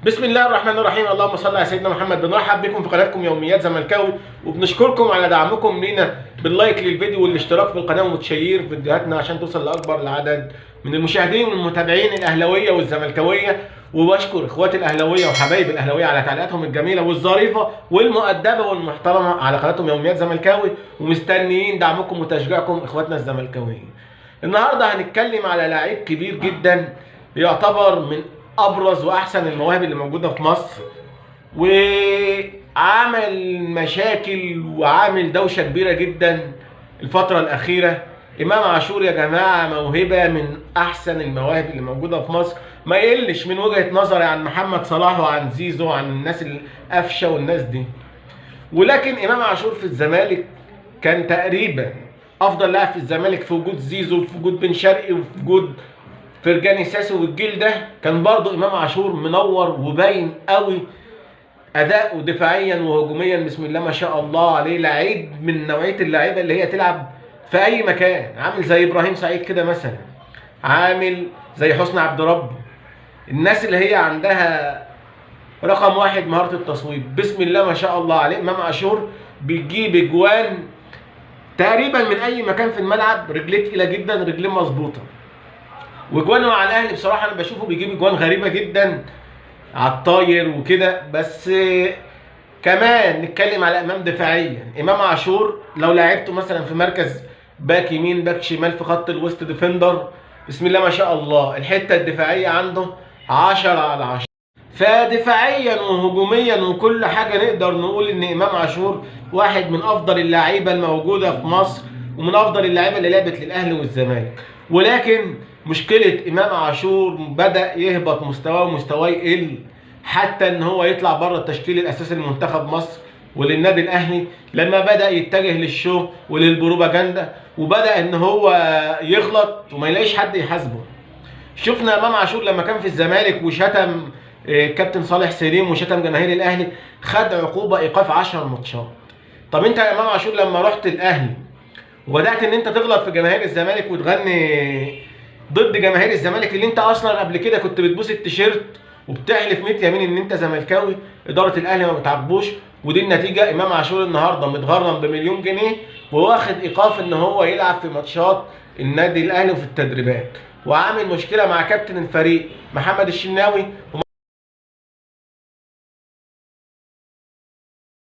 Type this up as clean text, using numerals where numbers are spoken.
بسم الله الرحمن الرحيم، اللهم صل على سيدنا محمد. بنرحب بكم في قناتكم يوميات زملكاوي، وبنشكركم على دعمكم لينا بال like للفيديو والاشتراك في القناة وتشير فيديوهاتنا عشان توصل لاكبر العدد من المشاهدين والمتابعين الاهلاوية والزملكاويه. وبشكر اخواتي الاهلاوية وحبايب الاهلاوية على تعليقاتهم الجميلة والظريفه والمؤدبه والمحترمه على قناتهم يوميات زملكاوي، ومستنيين دعمكم وتشجيعكم اخواتنا الزملكاويين. النهارده هنتكلم على لعيب كبير جدا يعتبر من ابرز واحسن المواهب اللي موجودة في مصر، وعمل مشاكل وعامل دوشه كبيرة جدا الفترة الاخيرة. امام عاشور يا جماعة موهبة من احسن المواهب اللي موجودة في مصر، ما يقلش من وجهه نظري عن محمد صلاح وعن زيزو وعن الناس القفشه والناس دي. ولكن امام عاشور في الزمالك كان تقريبا افضل لاعب في الزمالك في وجود زيزو وفي وجود بن شرقي وفي وجود فرجاني ساسي والجيل ده. كان برضو امام عاشور منور وباين قوي اداؤه دفاعيا وهجوميا، بسم الله ما شاء الله عليه. لعيب من نوعية اللعيبة اللي هي تلعب في اي مكان، عامل زي ابراهيم سعيد كده مثلا، عامل زي حسني عبد ربه، الناس اللي هي عندها رقم واحد مهارة التصويب. بسم الله ما شاء الله عليه، امام عاشور بيجيب اجوان تقريبا من اي مكان في الملعب، رجليه تقيلة جدا، رجليه مظبوطة. واجوانه مع الاهلي بصراحة انا بشوفه بيجيب اجوان غريبة جدا على الطاير وكده. بس كمان نتكلم على امام دفاعيا. امام عاشور لو لعبته مثلا في مركز باك يمين باك شمال في خط الوسط defender، بسم الله ما شاء الله الحتة الدفاعية عنده 10 على 10. فدفاعيا وهجوميا وكل حاجة نقدر نقول ان امام عاشور واحد من افضل اللعيبة الموجودة في مصر ومن افضل اللعيبة اللي لعبت للاهلي والزمالك. ولكن مشكلة امام عاشور بدا يهبط مستواه ومستواه يقل، حتى ان هو يطلع بره التشكيل الاساسي لمنتخب مصر وللنادي الاهلي لما بدا يتجه لل show وللبروباجندا، وبدا ان هو يغلط وما يلاقيش حد يحاسبه. شفنا امام عاشور لما كان في الزمالك وشتم كابتن صالح سليم وشتم جماهير الاهلي، خد عقوبه ايقاف 10 ماتشات. طب انت يا امام عاشور لما رحت الاهلي وبدات ان انت تغلط في جماهير الزمالك وتغني ضد جماهير الزمالك اللي انت اصلا قبل كده كنت بتبوس التيشيرت وبتحلف 100 يمين ان انت زملكاوي، ادارة الاهلي ما بتعاقبوش. ودي النتيجة، امام عاشور النهارده متغرم ب1,000,000 جنيه وواخد ايقاف ان هو يلعب في ماتشات النادي الاهلي وفي التدريبات، وعامل مشكلة مع كابتن الفريق محمد الشناوي.